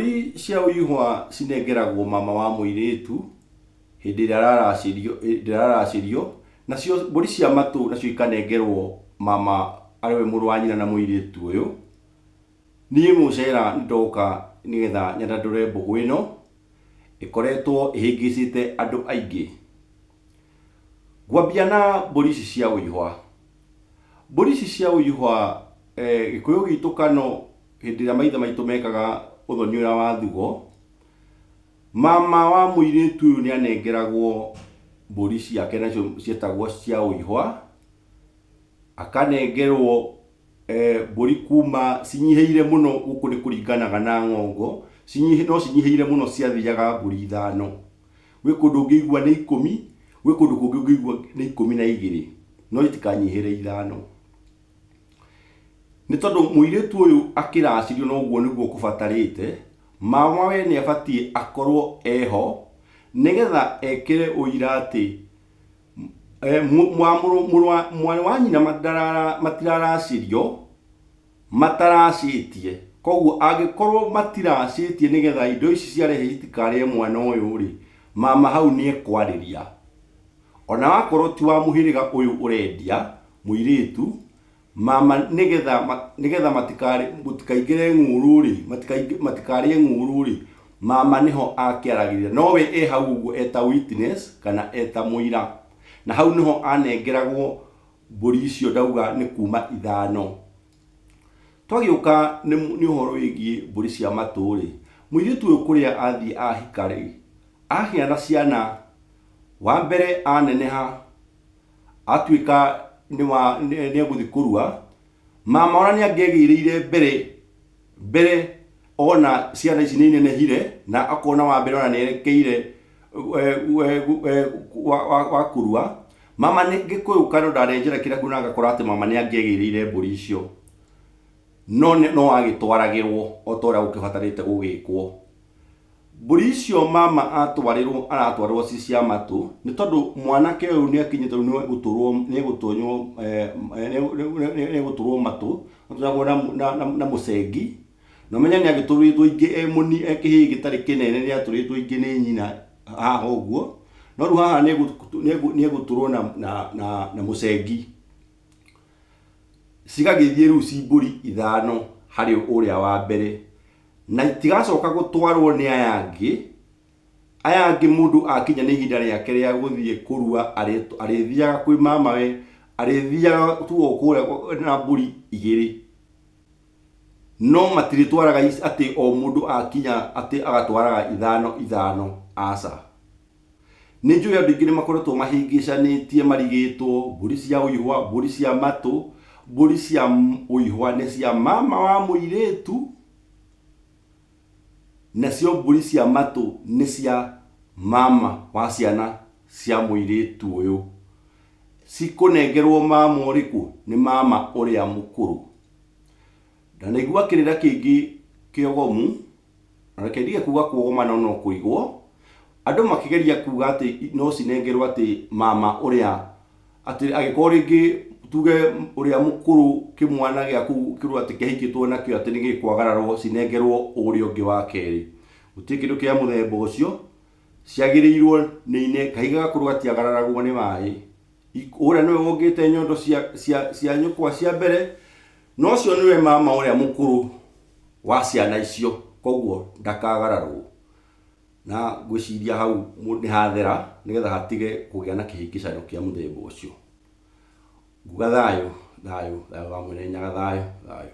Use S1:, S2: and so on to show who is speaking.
S1: Mbũri cia ũihwa cinengeragwo mama wa mũirĩtu hĩndĩ ĩrĩa araracĩrio, hĩndĩ ĩrĩa araracĩrio, nacio mbũri cia matũ nacio ikanengerwo mama arĩ we mũrũ wa nyina na mũirĩtu ũyũ. Niĩ mũcera nĩndoka nĩgetha nyandandũre mbũgũ ĩno ĩkoretwo ĩhĩngĩcĩte andũ aingĩ. Ngwambia na mbũri ici cia ũihwa. Mbũri ici cia ũihwa Gĩkũyũ gitũ kano hĩndĩ ĩrĩa maithe maitũ mekaga ũthoni ũrĩa wa thugo, mama wa mũirĩtu ũyũ nĩ anengeragwo mbũri ciake nacio ciĩtagwo cia ũihwa, akanengerwo mbũri kuma cinyihĩire mũno gũkũ nĩ kũringanaga na ng'ongo, no cinyihĩire mũno ciathiaga mbũri 5. Gwĩ kũndũ ũngĩigua nĩ 10, gwĩ kũndũ kũngĩ ũngĩigua nĩ 12, no itikanyihĩre 5. Nĩ tondũ mũirĩtu ũyũ akĩracĩrio noguo nĩguo kũbatarĩte, mama we nĩ abatiĩ akorwo eho nĩgetha ekĩre ũira atĩ mwarĩ wa nyina matiraracĩrio, mataracĩtie. Koguo angĩkorwo matiracĩtie nĩgetha indo ici ciarehe itikarĩe mwana ũyũ rĩ, mama hau nĩ ekwarĩria. Ona wakorwo ti wa mũhĩrĩga ũyũ ũrendia mũirĩtu, mama nĩgetha mũtikaingĩre ng'ũrũ rĩ, matikarĩe ng'ũrũ rĩ, mama nĩho akĩaragĩria. No we e hau ũguo eta witness kana eta mũira. Na hau nĩho anengeragwo mbũri icio ndauga nĩ kuma 5. Twagĩũka nĩ ũhoro wĩgiĩ mbũri cia matũ rĩ, mũirĩtu ũyũ kũrĩa athiĩ ahika rĩ, agĩa na ciana, wa mbere aneneha, atuĩka nĩ egũthiĩ kũrua, mama ona nĩ angĩegĩrĩire mbere ona ciana ici nĩ inenehire, na akona wa mbere ona nĩ erekeire wa kũrua. Mama nĩ Gĩkũyũ kano ndanenjera kĩrĩa kuona agakora atĩ mama nĩ angĩegĩrĩire mbũri icio, no no agĩtwaragĩrwo o ta ũrĩa gũkĩbatarĩte gũgĩkwo. Mbũri icio mama atwarĩrwo, aratwarĩrwo ci cia matũ, nĩ tondũ mwanake ũyũ nĩ akinyĩte rĩu nĩ egũtũrwo matũ, atũragwo na mũcengi. Na ũmenye nĩ agĩtũrĩtwo ingĩ e mũni, e kĩhĩĩ gĩtarĩ kĩnene, nĩ atũrĩtwo ingĩ nĩ nyina haha ũguo. No rĩu haha nĩ egũtũrwo na mũcengi. Cigagĩthiĩ rĩu ci mbũri 5 harĩ ũrĩa wa mbere. Na itigacoka gũtwarwo nĩ aya angĩ. Aya angĩ mũndũ akinya nĩ ihinda rĩake rĩa gũthiĩ kũrua, arĩthiaga kwĩ mamawe, arĩthiaga tu o kũrĩa na mbũri 2. No matirĩtwaraga atĩ o mũndũ akinya atĩ agatwaraga 5 5, aca. Nĩ njũĩ andũ aingĩ nĩ makoretwo mahĩngĩcanĩtie marigĩtwo mbũri cia ũihwa, mbũri cia matũ. Mbũri cia ũihwa nĩ cia mama wa mũirĩtu, nacio mbũri cia matũ nĩ cia mama wa ciana cia mũirĩtu ũyũ. Cikũnengerwo mama ũrĩkũ? Nĩ mama ũrĩa mũkũrũ. Ndanaigua kĩrĩra kĩngĩ kĩogomu, na reke ndige kuga kuogoma no no kũigwo. Andũ makĩgeria kuga atĩ no cinengerwo atĩ mama ũrĩa, atĩ angĩkorwo rĩngĩ tuge ũrĩa mũkũrũ kĩmwana gĩa kũu kĩrwo atĩ kĩhikĩtwo nakĩo atĩ nĩ gĩkwagararwo, cinengerwo ũrĩa ũngĩ wa kerĩ. Gũtirĩ kĩndũ kĩa mũthemba ũcio. Ciagĩrĩirwo nĩ ine, kahiga gakũrũ gatiagararagwo nĩ maĩ. Ũrĩa nĩwe wongĩte nyondo cia nyũkwa cia mbere, na ũcio nĩwe mama ũrĩa mũkũrũ wa ciana icio, koguo ndakagararwo. Na ngwĩciria hau nĩ hathera, nĩgetha hatige kũgĩa na kĩhĩngĩcano kĩa mũthemba ũcio. Nguga thayũ, thayũ, thayũ wa Mwene Nyaga, thayũ, thayũ.